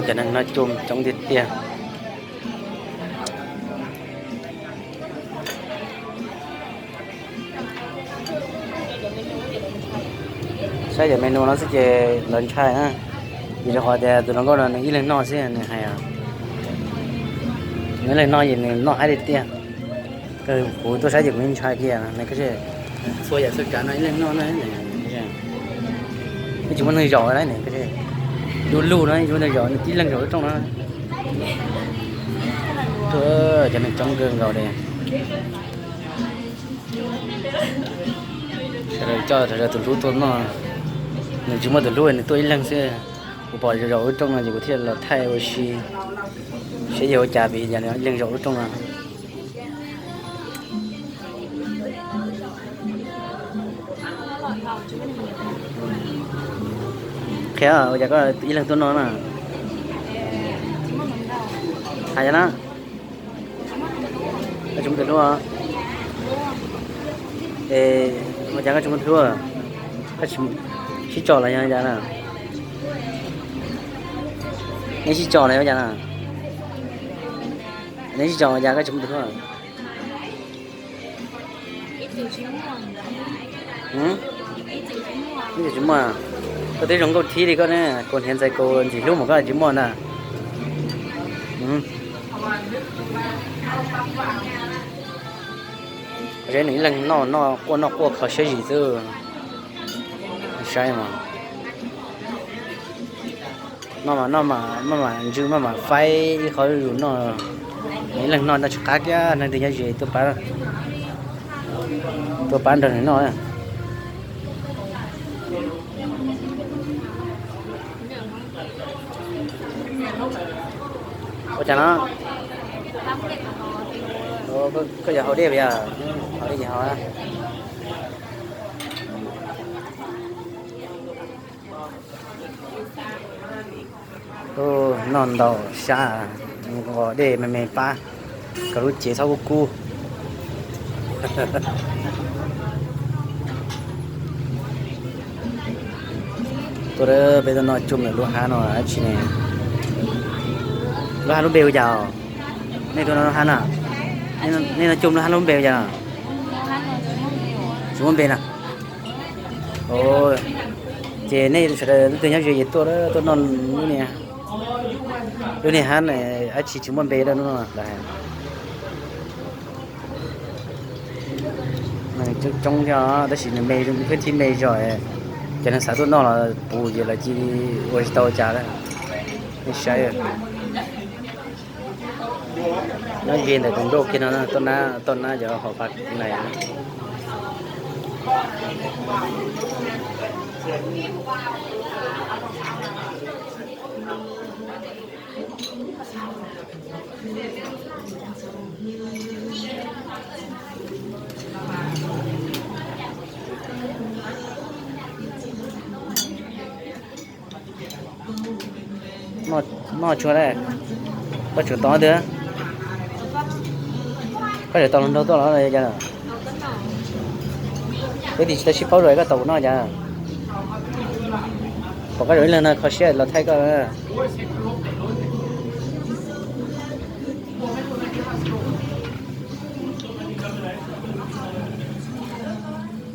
Cov neeg no coob coob tiag tiag. Saib cov menu no xwb ces lawv ntshai na, vim rau qhov tias tus hluas nkauj no nws ib leeg noj xwb nws hais, nws ib leeg noj ces nws noj haib tiag tiag. Kuv tuaj saib ces kuv ntshai kiag, txhua yam txhua tsav no ib leeg noj na. Nws tsis muaj neeg zaum na, du lug no tsis muaj neeg zaum, nws tib leeg zaum lub rooj no. Cov neeg coob kawg nkaus li. Sawv daws coj sawv daws tus hlub tuaj noj, nws tsis muaj tus hlub nws tuaj ib leeg xwb. Kuv pom zaum lub rooj no ces kuv thiaj los thaij ua si, seb yog ua cas vim ib leeg zaum lub rooj no. Qhia ua cas koj ib leeg tuaj noj na? Hais yog na, koj tsis muaj tus hlub. Ua cas koj tsis muaj tus hlub? Sib tso los yog cas na? Nej sib tso los yog cas na? Nej sib tso ua cas koj tsis muaj tus hlub? Ib txwm tsis muaj. Koj twb zoo nkauj thib li koj ne, kaus hniav ntxais kaus ntxim hlub mas koj tsis muaj ntag. Nws ib leeg noj noj quaj noj quaj kho siab zim xwb. Saib mas, noj mas noj mas maj mam ntsw maj mam faib ib qho zuj zus noj. Nws ib leeg noj noj tsis qab kiag, neeg twg nyob ze tuaj pab nrog nws noj. Ua cas no? Koj yuav haus dej puas yog? Haus dej ces haus. Noj ntau sab, nqos dej me me pab kom lub cev txhob kub kub. Tuaj peb tuaj noj coob lawm lub hab no dab tsi ne? Lub hab lub npe ua cas? Nej tuaj noj lub hab na, nej noj coob lub hab lub npe ua cas? Tsis muaj npe na. Ces nej sawv daws leej twg nyob ze ces tuaj, tuaj noj lub niag, lub niag hab dab tsi tsis muaj npe dab no lawm. Coob coob thiab tab sis nws me, pheej thib me zog, ces neeg xav tuaj noj los puv ces lawv cia li ua tsis tau cas lawm. Nej saib, nyob ze ntawm tus nrauj kiag no, toj nab, toj nab cov hom pas nais. Noj tsuag lawm, koj tseem tau twg? Koj tseem tau hluas nraug tuaj los cas? Peb twb tsis tau sib paub zoo, koj tau kuv noj cas? Pom koj zaum ib leeg no kho siab los thaij koj.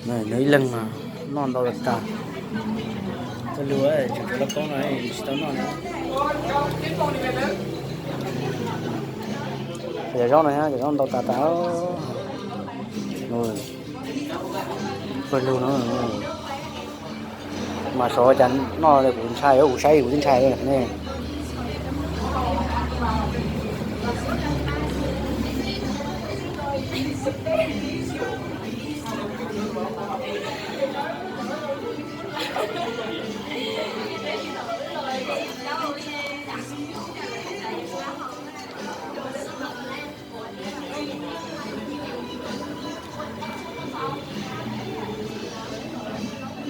Nws ib leeg noj ntau tas. Tuaj lug tseem tshuav lauj kaub no tsis tau noj na. Yog zaub no, yog zaub ntau tas tas. Tuaj lug no mas sov cas noj kuv ntshai, kuv saib kuv twb ntshai ne.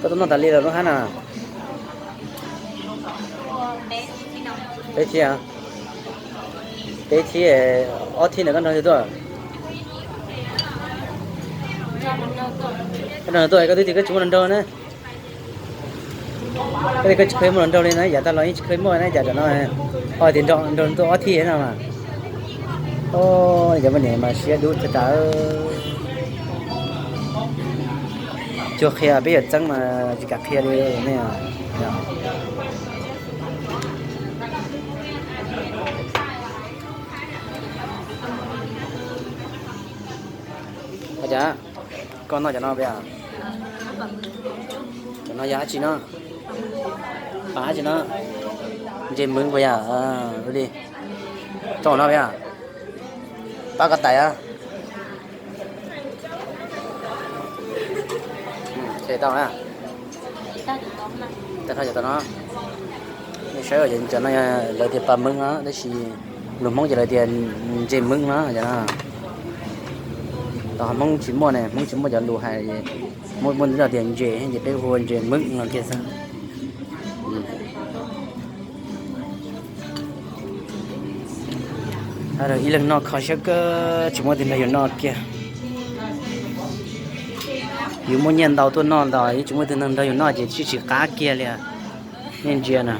Koj tuaj noj tas li los lub hab na? Peb thiab. Peb thib, ob thib ntawd koj nrog twg tuaj? Koj nrog twg tuaj, koj twb tias koj tsis muaj hluas nraug na. Koj tias koj tsis kheev muaj hluas nraug li na, yav tag los yeej tsis kheev muaj na, cas tam no ho tias nrog nrog tuaj ob thib no mas. Cov poj niam mas siab dub tag tas. Cuag qhia peb yawm txeeb mas tsis kam qhia li ne. Cas koj noj cov no peb? Cov no yog dab tsi no? Pab dab tsi no? Ntses Hmoob puas yog? Li, tso no peb, pab koj tais. Tau, tau no. Nej saib, cov no lawv tias pas Hmoob no, tab sis lus Hmoob ces lawv tias ntses Hmoob no. Cov no Hmoob tsis muaj ne, Hmoob tsis muaj cov lus hais, muaj muaj ntsis tias ntses ces peb hu ntses Hmoob no kiag xwb. Ib leeg noj kho siab kawg, tsis muaj tus nrog yus noj kiag. Yus muaj nyiaj ntau tuaj noj ntau, tsis muaj tus nrog yus noj ces tsis tsis qab kiag li. Nej ntsia na,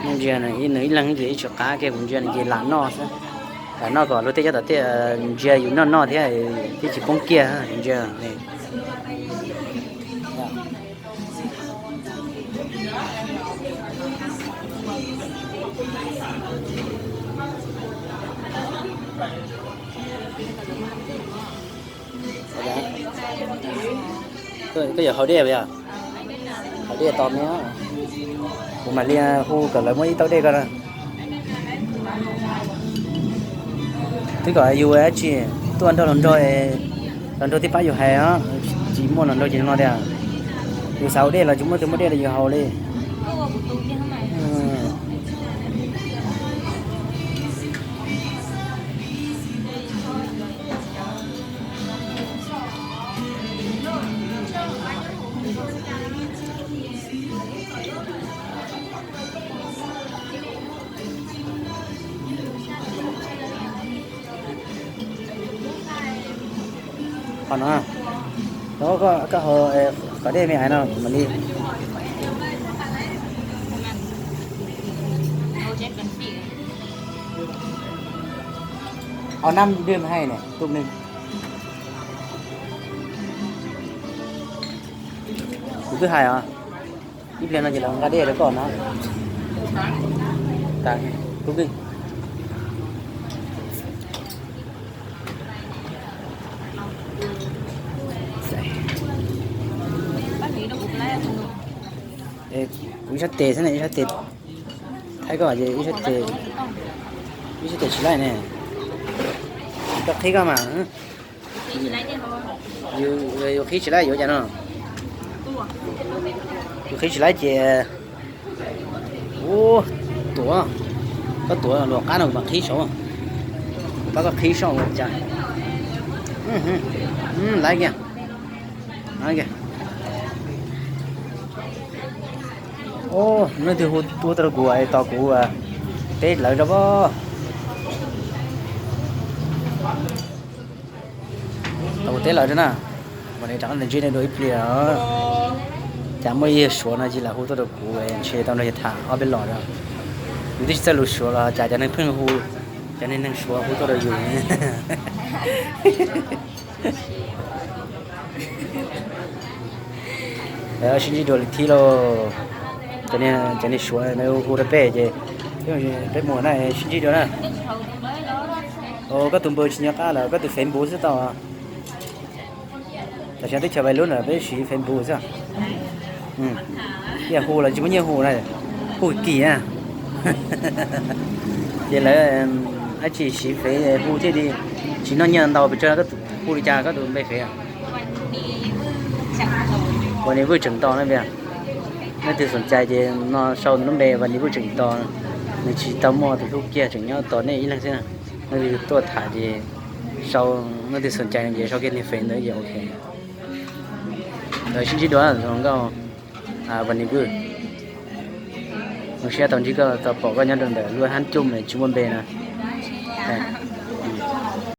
nej ntsia na, nws ib leeg ces ib tsis qab kiag, kuv ntsia nws ces lam noj xwb. Lam noj kom luag tej nyob tom tej ntsia yus noj noj thiab, thiab tsis poob kiag, ntsia. Koj yuav haus dej puas yog? Haus dej tos me, kuv mam li hu kom lawv muab ib tauv dej koj na. Twb kom yus dab tsi, tuaj nrog hluas nraug, hluas nraug thiaj pab yus hais os. Tsis muaj hluas nraug ces no tiag, yus xav haus dej los tsis muaj tus muab dej rau yus haus li. Qhov no, koj haus qhov dej me ais no mam li. Au nab dej me hais ne tus ne. Kuv twb hais os, ib pliag no ces lawv nqa dej rau koj no. Tub Kij, kuv ib sab tes xwb ne, ib sab tes thaib koj ces ib sab tes, ib sab tes tsis laij ne. Koj qhib koj mas. Yus qhib tsis laij yuav cas no. Yus qhib tsis laij ces, ua, tuav, koj tuav luag qab no kuv mam qhib saud. Kuv pab koj qhib saud ua cas. Laiv kiag. Leej twg hu tuaj rau kuv es tos kuv teb lawv rau pob. Tos kuv teb lawv rau na. Mam li rov qab ntsib nej dua ib pliag. Cas muaj ib yawg Suav no cia li hu tuaj rau kuv, ntshe tau nrog yawg tham ob peb los rau. Yus twb tsis txawj lus Suav los cas cov neeg pheej hu, cov neeg neeg Suav hu tuaj rau yus. Sib ntsib dua li thiab lauj. Cov niag Suav hu rau peb ces peb mus na, sib ntsib dua na. Koj tus npawb tsis nco qab lawm, koj tus Facebook xwb tau. Tam sim no teb chaws Vais Lub na peb siv Facebook xwb. Hu los tsis muaj nyiaj hu na, hu kim na. Ces lawv dab tsi siv fev hu thiaj li tsis noj nyiaj ntau pes tsawg, hu li cas koj tus npe fev? Ua Nis Vwj Tseem Nto na. Nej twg xom cai ces no sau lub npe Ua Nis Vwj Tseem Nto. Nws tsis tau muaj tus hlub kiag, tseem nyob tos nej ib leeg xwb. Nej twg tuaj tham ces sau, nej twg xom cai ces sau kiag niag fev ntawd ces ok. Ntawd sib ntsib dua zoo nkauj, Ua Nis Vwj. Zoo siab tau ntsib koj, tau pom koj nyob rau ntawm lub hab coj mas tsis muaj npe no.